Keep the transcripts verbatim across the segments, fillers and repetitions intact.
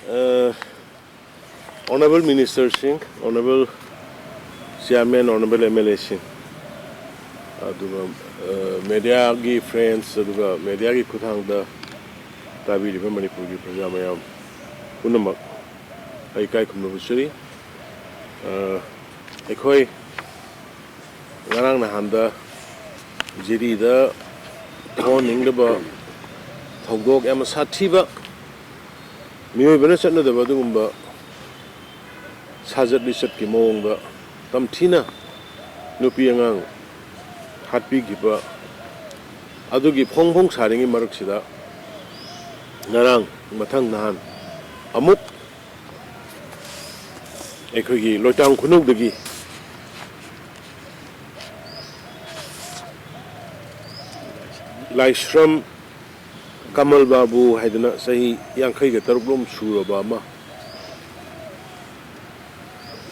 ꯑ, ꯑꯣꯅꯔꯦꯕꯜ ꯃꯤꯅꯤꯁꯇꯔꯁꯤꯡ, honourable chairman, honourable M L ꯑꯦꯁꯤꯡ, ꯑꯗꯨꯒ, ꯑ, ꯃꯦꯗꯤꯌꯥꯒꯤ ꯐ꯭ꯔꯦꯟꯁ, ꯑꯗꯨꯒ ꯃꯦꯗꯤꯌꯥꯒꯤ ꯈꯨꯠꯊꯥꯡꯗ ꯇꯥꯕꯤꯔꯤꯕ ꯃꯅꯤꯄꯨꯔꯒꯤ ꯄ꯭ꯔꯖꯥ ꯃꯌꯥꯝ ꯄꯨꯝꯅꯃꯛ ꯑꯩ ꯏꯀꯥꯏ ꯈꯨꯝꯅꯕ ꯎꯠꯆꯔꯤ꯫ ꯑ, ꯑꯩꯈꯣꯏ ꯉꯔꯥꯡ ꯅꯍꯥꯟꯗ ꯖꯤꯔꯤꯗ ꯊꯣꯛꯍꯟꯅꯤꯡꯗꯕ ꯊꯧꯗꯣꯛ ꯌꯥꯝꯅ ꯁꯥꯊꯤꯕ, ꯃꯤꯑꯣꯏꯕꯅ ꯆꯠꯅꯗꯕ ꯑꯗꯨꯒꯨꯝꯕ ꯁꯥꯖꯠ ꯂꯤꯆꯠꯀꯤ ꯃꯑꯣꯡꯗ ꯇꯝꯊꯤꯅ ꯅꯨꯄꯤ ꯑꯉꯥꯡ ꯍꯥꯠꯄꯤꯈꯤꯕ ꯑꯗꯨꯒꯤ ꯐꯣꯡ ꯐꯣꯡ ꯁꯥꯔꯤꯉꯩ ꯃꯔꯛꯁꯤꯗ, ꯉꯔꯥꯡ ꯃꯊꯪ ꯅꯍꯥꯟ ꯑꯃꯨꯛ ꯑꯩꯈꯣꯏꯒꯤ ꯂꯣꯏꯇꯥꯡ ꯈꯨꯅꯧꯗꯒꯤ ꯂꯥꯏꯁ꯭ꯔꯝ ꯀꯃꯜ ꯕꯥꯕꯨ ꯍꯥꯏꯗꯅ ꯆꯍꯤ ꯌꯥꯡꯈꯩꯒ ꯇꯔꯨꯛ ꯂꯣꯝ ꯁꯨꯔꯕ ꯑꯃ,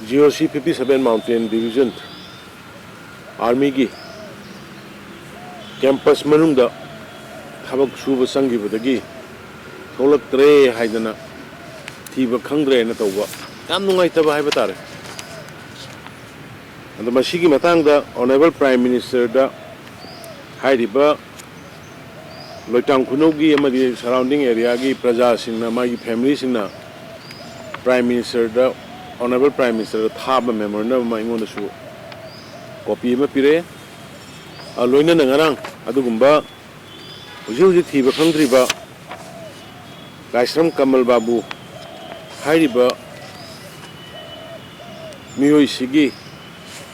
ꯖꯤ ꯑꯣ ꯁꯤ fifty seven Mountain Division Armyꯒꯤ campus ꯃꯅꯨꯡꯗ ꯊꯕꯛ ꯁꯨꯕ ꯆꯪꯈꯤꯕꯗꯒꯤ ꯊꯣꯛꯂꯛꯇ꯭ꯔꯦ ꯍꯥꯏꯗꯅ ꯊꯤꯕ ꯈꯪꯗ꯭ꯔꯦꯅ ꯇꯧꯕ ꯌꯥꯝ ꯅꯨꯡꯉꯥꯏꯇꯕ ꯍꯥꯏꯕ ꯇꯥꯔꯦ꯫ ꯑꯗꯣ ꯃꯁꯤꯒꯤ ꯃꯇꯥꯡꯗ ꯑꯣꯅꯔꯦꯕꯜ ꯄ꯭ꯔꯥꯏꯝ ꯃꯤꯅꯤꯁꯇꯔꯗ ꯍꯥꯏꯔꯤꯕ ꯂꯣꯏꯇꯥꯡ ꯈꯨꯅꯧꯒꯤ ꯑꯃꯗꯤ ꯁꯔꯥꯎꯟꯗꯤꯡ ꯑꯦꯔꯤꯌꯥꯒꯤ ꯄ꯭ꯔꯖꯥꯁꯤꯡꯅ, ꯃꯥꯒꯤ ꯐꯦꯃꯤꯂꯤꯁꯤꯡꯅ ꯄ꯭ꯔꯥꯏꯝ ꯃꯤꯅꯤꯁꯇꯔꯗ, ꯑꯣꯅꯔꯦꯕꯜ ꯄ꯭ꯔꯥꯏꯝ ꯃꯤꯅꯤꯁꯇꯔꯗ ꯊꯥꯕ ꯃꯦꯃꯣꯔꯦꯟꯗꯝ ꯑꯃ ꯑꯩꯉꯣꯟꯗꯁꯨ ꯀꯣꯄꯤ ꯑꯃ ꯄꯤꯔꯛꯑꯦ꯫ ꯑ, ꯂꯣꯏꯅꯅ ꯉꯔꯥꯡ ꯑꯗꯨꯒꯨꯝꯕ ꯍꯧꯖꯤꯛ ꯍꯧꯖꯤꯛ ꯊꯤꯕ ꯈꯪꯗ꯭ꯔꯤꯕ ꯂꯥꯏꯁ꯭ꯔꯝ ꯀꯃꯜ ꯕꯥꯕꯨ ꯍꯥꯏꯔꯤꯕ ꯃꯤꯑꯣꯏꯁꯤꯒꯤ,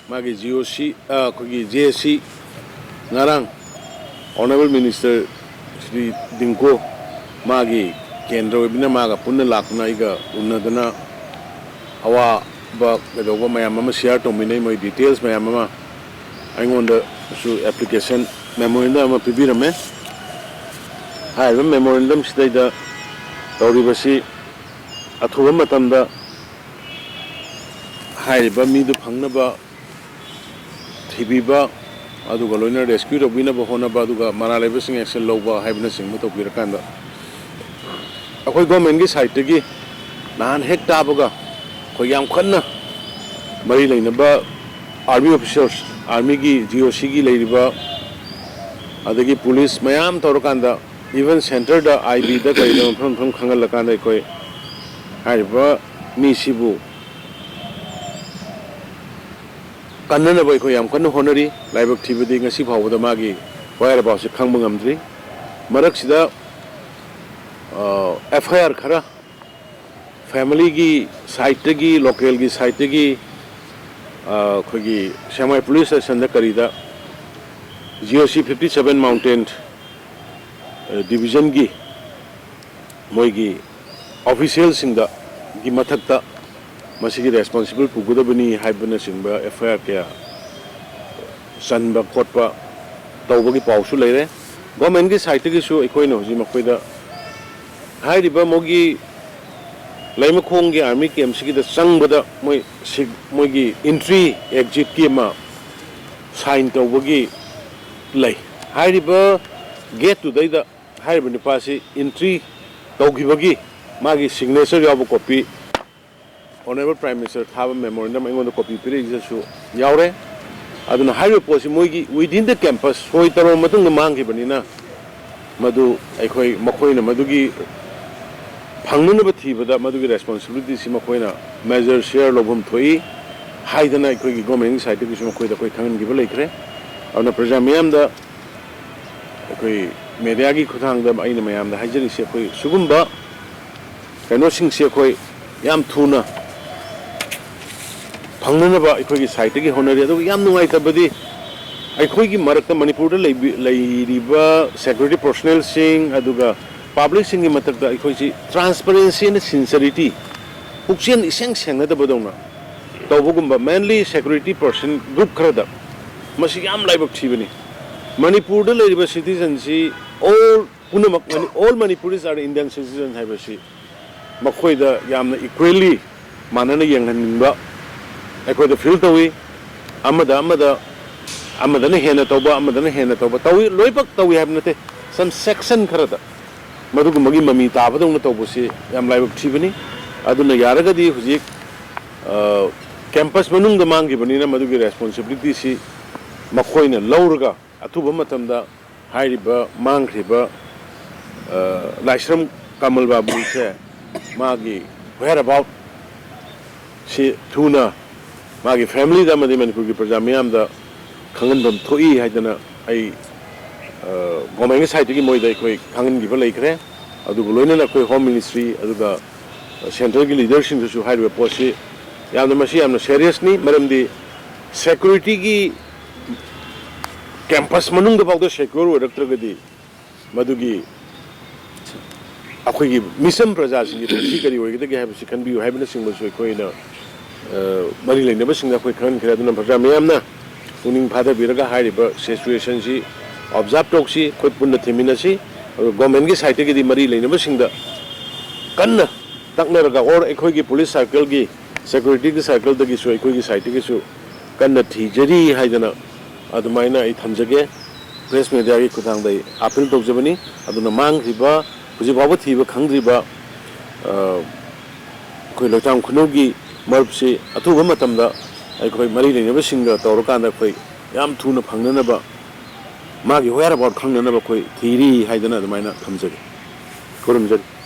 ꯃꯥꯒꯤ ꯖꯤ ꯑꯣ ꯁꯤ, ꯑ, ꯑꯩꯈꯣꯏꯒꯤ ꯖꯦ ꯑꯦ ꯁꯤ, ꯉꯔꯥꯡ ꯑꯣꯅꯔꯦꯕꯜ ꯃꯤꯅꯤꯁꯇꯔ ꯁ꯭ꯔꯤ ꯗꯤꯡꯀꯣ, ꯃꯥꯒꯤ ꯀꯦꯟꯗ꯭ꯔ ꯑꯣꯏꯕꯅ, ꯃꯥꯒ ꯄꯨꯟꯅ ꯂꯥꯛꯇꯨꯅ ꯑꯩꯒ ꯎꯅꯗꯅ ꯑꯋꯥꯕ ꯀꯩꯗꯧꯕ ꯃꯌꯥꯝ ꯑꯃ ꯁꯤꯌꯥꯔ ꯇꯧꯃꯤꯟꯅꯩ꯫ ꯃꯣꯏ ꯗꯤꯇꯦꯜꯁ ꯃꯌꯥꯝ ꯑꯃ ꯑꯩꯉꯣꯟꯗꯁꯨ ꯑꯦꯄ꯭ꯂꯤꯀꯦꯁꯟ ꯃꯦꯃꯣꯔꯦꯟꯗꯝ ꯑꯃ ꯄꯤꯕꯤꯔꯝꯃꯦ꯫ ꯍꯥꯏꯔꯤꯕ ꯃꯦꯃꯣꯔꯦꯟꯗꯝꯁꯤꯗꯩꯗ ꯇꯧꯔꯤꯕꯁꯤ ꯑꯊꯨꯕ ꯃꯇꯝꯗ ꯍꯥꯏꯔꯤꯕ ꯃꯤꯗꯨ ꯐꯪꯅꯕ ꯊꯤꯕꯤꯕ, ꯑꯗꯨꯒ ꯂꯣꯏꯅꯅ ꯔꯦꯁꯀ꯭ꯌꯨ ꯇꯧꯕꯤꯅꯕ ꯍꯣꯠꯅꯕ, ꯑꯗꯨꯒ ꯃꯔꯥꯜ ꯂꯩꯕꯁꯤꯡ ꯑꯦꯛꯁꯟ ꯂꯧꯕ ꯍꯥꯏꯕꯅꯆꯤꯡꯕ ꯇꯧꯕꯤꯔꯀꯥꯟꯗ, ꯑꯩꯈꯣꯏ ꯒꯣꯔꯃꯦꯟꯒꯤ ꯁꯥꯏꯠꯇꯒꯤ ꯅꯍꯥꯟ ꯍꯦꯛ ꯇꯥꯕꯒ ꯑꯩꯈꯣꯏ ꯌꯥꯝ ꯀꯟꯅ ꯃꯔꯤ ꯂꯩꯅꯕ army officers, armyꯒꯤ, GOCꯒꯤ ꯂꯩꯔꯤꯕ, ꯑꯗꯒꯤ police ꯃꯌꯥꯝ ꯇꯧꯔꯀꯥꯟꯗ, even centreꯗ, IBꯗ, ꯀꯩꯗ, ꯃꯐꯝ ꯃꯐꯝ ꯈꯪꯍꯜꯂꯀꯥꯟꯗ ꯑꯩꯈꯣꯏ ꯍꯥꯏꯔꯤꯕ ꯃꯤꯁꯤꯕꯨ ꯀꯟꯅꯅꯕ ꯑꯩꯈꯣꯏ ꯌꯥꯝ ꯀꯟꯅ ꯍꯣꯠꯅꯔꯤ꯫ ꯂꯥꯏꯕꯛ ꯊꯤꯕꯗꯤ ꯉꯁꯤ ꯐꯥꯎꯕꯗ ꯃꯥꯒꯤ whereaboutsꯁꯦ ꯈꯪꯕ ꯉꯝꯗ꯭ꯔꯤ꯫ ꯃꯔꯛꯁꯤꯗ, ꯑ, FIR ꯈꯔ, familyꯒꯤ sideꯇꯒꯤ, localꯒꯤ sideꯇꯒꯤ, ꯑ, ꯑꯩꯈꯣꯏꯒꯤ ꯁꯦꯛꯃꯥꯏ police stationꯗ ꯀꯔꯤꯗ, GOC fifty seven Mountain, ꯑ, divisionꯒꯤ ꯃꯣꯏꯒꯤ officialꯁꯤꯡꯗꯒꯤ ꯃꯊꯛꯇ ꯃꯁꯤꯒꯤ responsible ꯄꯨꯒꯗꯕꯅꯤ ꯍꯥꯏꯕꯅꯆꯤꯡꯕ FIR ꯀꯌꯥ ꯆꯟꯕ ꯈꯣꯠꯄ ꯇꯧꯕꯒꯤ ꯄꯥꯎꯁꯨ ꯂꯩꯔꯦ꯫ Governmentꯀꯤ sideꯇꯒꯤꯁꯨ ꯑꯩꯈꯣꯏꯅ ꯍꯧꯖꯤꯛ ꯃꯈꯣꯏꯗ ꯍꯥꯏꯔꯤꯕ ꯃꯣꯏꯒꯤ ꯂꯩꯃꯈꯣꯡꯒꯤ army campꯁꯤꯒꯤꯗ ꯆꯪꯕꯗ ꯃꯣꯏ ꯁꯤ-, ꯃꯣꯏꯒꯤ entry exitꯀꯤ ꯑꯃ sign ꯇꯧꯕꯒꯤ ꯂꯩ꯫ ꯍꯥꯏꯔꯤꯕ gateꯇꯨꯗꯩꯗ ꯍꯥꯏꯔꯤꯕ ꯅꯨꯄꯥꯁꯤ entry ꯇꯧꯈꯤꯕꯒꯤ ꯃꯥꯒꯤ signature ꯌꯥꯎꯕ copy, Honourable Prime Minister ꯊꯥꯕ memorandum ꯑꯩꯉꯣꯟꯗ copy ꯄꯤꯔꯛꯏꯁꯤꯁꯨ ꯌꯥꯎꯔꯦ꯫ ꯑꯗꯨꯅ ꯍꯥꯏꯔꯤꯕ ꯄꯣꯠꯁꯤ ꯃꯣꯏꯒꯤ within the campus ꯁꯣꯏ ꯇꯧꯔꯕ ꯃꯇꯨꯡꯗ ꯃꯥꯡꯈꯤꯕꯅꯤꯅ, ꯃꯗꯨ ꯑꯩꯈꯣꯏ, ꯃꯈꯣꯏꯅ ꯃꯗꯨꯒꯤ ꯐꯪꯅꯅꯕ ꯊꯤꯕꯗ ꯃꯗꯨꯒꯤ responsibilityꯁꯤ ꯃꯈꯣꯏꯅ major share ꯂꯧꯐꯝ ꯊꯣꯛꯏ ꯍꯥꯏꯗꯅ ꯑꯩꯈꯣꯏꯒꯤ governmentꯀꯤ sideꯇꯒꯤꯁꯨ ꯃꯈꯣꯏꯗ ꯑꯩꯈꯣꯏ ꯈꯪꯍꯟꯈꯤꯕ ꯂꯩꯈ꯭ꯔꯦ꯫ ꯑꯗꯨꯅ ꯄ꯭ꯔꯖꯥ ꯃꯤꯌꯥꯝꯗ ꯑꯩꯈꯣꯏ mediaꯒꯤ ꯈꯨꯠꯊꯥꯡꯗ ꯑꯩꯅ ꯃꯌꯥꯝꯗ ꯍꯥꯏꯖꯔꯤꯁꯦ, ꯑꯩꯈꯣꯏ ꯁꯤꯒꯨꯝꯕ ꯀꯩꯅꯣꯁꯤꯡꯁꯦ ꯑꯩꯈꯣꯏ ꯌꯥꯝ ꯊꯨꯅ ꯐꯪꯅꯅꯕ ꯑꯩꯈꯣꯏꯒꯤ sideꯇꯒꯤ ꯍꯣꯠꯅꯔꯤ꯫ ꯑꯗꯨꯒ ꯌꯥꯝ ꯅꯨꯡꯉꯥꯏꯇꯕꯗꯤ, ꯑꯩꯈꯣꯏꯒꯤ ꯃꯔꯛꯇ, ꯃꯅꯤꯄꯨꯔꯗ ꯂꯩꯕꯤ-, ꯂꯩꯔꯤꯕ security personnelꯁꯤꯡ, ꯑꯗꯨꯒ publicꯁꯤꯡꯒꯤ ꯃꯊꯛꯇ ꯑꯩꯈꯣꯏꯁꯤ transparency and sincerity, ꯄꯨꯛꯆꯦꯜ ꯏꯁꯦꯡ ꯁꯦꯡꯅꯗꯕꯗꯧꯅ ꯇꯧꯕꯒꯨꯝꯕ, mainly security personnel group ꯈꯔꯗ꯫ ꯃꯁꯤ ꯌꯥꯝ ꯂꯥꯏꯕꯛ ꯊꯤꯕꯅꯤ꯫ ꯃꯅꯤꯄꯨꯔꯗ ꯂꯩꯔꯤꯕ citizenꯁꯤ all ꯄꯨꯝꯅꯃꯛ, all Manipuris are Indian citizen ꯍꯥꯏꯕꯁꯤ ꯃꯈꯣꯏꯗ ꯌꯥꯝꯅ equally ꯃꯥꯟꯅꯅ ꯌꯦꯡꯍꯟꯅꯤꯡꯕ ꯑꯩꯈꯣꯏꯗ feel ꯇꯧꯏ꯫ ꯑꯃꯗ ꯑꯃꯗ, ꯑꯃꯗꯅ ꯍꯦꯟꯅ ꯇꯧꯕ, ꯑꯃꯗꯅ ꯍꯦꯟꯅ ꯇꯧꯕ ꯇꯧꯏ, ꯂꯣꯏꯅꯃꯛ ꯇꯧꯏ ꯍꯥꯏꯕ ꯅꯠꯇꯦ꯫ Some section ꯈꯔꯗ ꯃꯗꯨꯒꯨꯝꯕꯒꯤ ꯃꯃꯤ ꯇꯥꯕꯗꯧꯅ ꯇꯧꯕꯁꯤ ꯌꯥꯝ ꯂꯥꯏꯕꯛ ꯊꯤꯕꯅꯤ꯫ ꯑꯗꯨꯅ ꯌꯥꯔꯒꯗꯤ ꯍꯧꯖꯤꯛ, ꯑ, campus ꯃꯅꯨꯡꯗ ꯃꯥꯡꯈꯤꯕꯅꯤꯅ ꯃꯗꯨꯒꯤ responsibility ꯁꯤ ꯃꯈꯣꯏꯅ ꯂꯧꯔꯒ ꯑꯊꯨꯕ ꯃꯇꯝꯗ ꯍꯥꯏꯔꯤꯕ ꯃꯥꯡꯈ꯭ꯔꯤꯕ, ꯑ, ꯂꯥꯏꯁ꯭ꯔꯝ ꯀꯃꯜ ꯕꯥꯕꯨꯁꯦ ꯃꯥꯒꯤ whereabout ꯁꯤ ꯊꯨꯅ ꯃꯥꯒꯤ family ꯗ ꯑꯃꯗꯤ ꯃꯅꯤꯄꯨꯔꯒꯤ ꯄ꯭ꯔꯖꯥ ꯃꯤꯌꯥꯝꯗ ꯈꯪꯍꯟꯐꯝ ꯊꯣꯛꯏ ꯍꯥꯏꯗꯅ ꯑꯩ, ꯑ, government ꯀꯤ side ꯇꯒꯤ ꯃꯣꯏꯗ ꯑꯩꯈꯣꯏ ꯈꯪꯍꯟꯈꯤꯕ ꯂꯩꯈ꯭ꯔꯦ꯫ ꯑꯗꯨꯒ ꯂꯣꯏꯅꯅ ꯑꯩꯈꯣꯏ Home Ministry ꯑꯗꯨꯒ centre ꯒꯤ leader ꯁꯤꯡꯗꯁꯨ ꯍꯥꯏꯔꯤꯕ ꯄꯣꯠꯁꯤ ꯌꯥꯝꯅ, ꯃꯁꯤ ꯌꯥꯝꯅ serious ꯅꯤ꯫ ꯃꯔꯝꯗꯤ security ꯒꯤ campus ꯃꯅꯨꯡꯗ ꯐꯥꯎꯗ secure ꯑꯣꯏꯔꯛꯇ꯭ꯔꯒꯗꯤ ꯃꯗꯨꯒꯤ ꯑꯩꯈꯣꯏꯒꯤ ꯃꯤꯆꯝ ꯄ꯭ꯔꯖꯥꯁꯤꯡꯒꯤ ꯄꯨꯟꯁꯤ ꯀꯔꯤ ꯑꯣꯏꯒꯗꯒꯦ ꯍꯥꯏꯕꯁꯤ ꯈꯟꯕꯤꯌꯨ ꯍꯥꯏꯕꯅꯆꯤꯡꯕꯁꯨ ꯑꯩꯈꯣꯏꯅ, ꯑ, ꯃꯔꯤ ꯂꯩꯅꯕꯁꯤꯡꯗ ꯑꯩꯈꯣꯏ ꯈꯪꯍꯟꯈ꯭ꯔꯦ꯫ ꯑꯗꯨꯅ ꯄ꯭ꯔꯖꯥ ꯃꯤꯌꯥꯝꯅ ꯄꯨꯛꯅꯤꯡ ꯐꯥꯊꯕꯤꯔꯒ ꯍꯥꯏꯔꯤꯕ situation ꯁꯤ observe ꯇꯧꯁꯤ, ꯑꯩꯈꯣꯏ ꯄꯨꯟꯅ ꯊꯤꯃꯤꯟꯅꯁꯤ꯫ ꯑꯗꯨꯒ government ꯀꯤ side ꯇꯒꯤꯗꯤ ꯃꯔꯤ ꯂꯩꯅꯕꯁꯤꯡꯗ ꯀꯟꯅ ꯇꯛꯅꯔꯒ, or ꯑꯩꯈꯣꯏꯒꯤ police circle ꯒꯤ, security ꯒꯤ circle ꯗꯒꯤꯁꯨ, ꯑꯩꯈꯣꯏꯒꯤ side ꯇꯒꯤꯁꯨ ꯀꯟꯅ ꯊꯤꯖꯔꯤ ꯍꯥꯏꯗꯅ ꯑꯗꯨꯃꯥꯏꯅ ꯑꯩ ꯊꯝꯖꯒꯦ꯫ Press media ꯒꯤ ꯈꯨꯠꯊꯥꯡꯗ ꯑꯩ appeal ꯇꯧꯖꯕꯅꯤ꯫ ꯑꯗꯨꯅ ꯃꯥꯡꯈ꯭ꯔꯤꯕ, ꯍꯧꯖꯤꯛ ꯐꯥꯎꯕ ꯊꯤꯕ ꯈꯪꯗ꯭ꯔꯤꯕ, ꯑ, ꯑꯩꯈꯣꯏ ꯂꯣꯏꯇꯥꯝ ꯈꯨꯅꯧꯒꯤ ꯃꯔꯨꯞꯁꯤ ꯑꯊꯨꯕ ꯃꯇꯝꯗ ꯑꯩꯈꯣꯏ ꯃꯔꯤ ꯂꯩꯅꯕꯁꯤꯡꯒ ꯇꯧꯔꯀꯥꯟꯗ ꯑꯩꯈꯣꯏ ꯌꯥꯝ ꯊꯨꯅ ꯐꯪꯅꯅꯕ, ꯃꯥꯒꯤ whereabout ꯈꯪꯅꯅꯕ ꯑꯩꯈꯣꯏ ꯊꯤꯔꯤ ꯍꯥꯏꯗꯅ ꯑꯗꯨꯃꯥꯏꯅ ꯊꯝꯖꯒꯦ꯫ ꯈꯨꯔꯨꯝꯖꯔꯤ꯫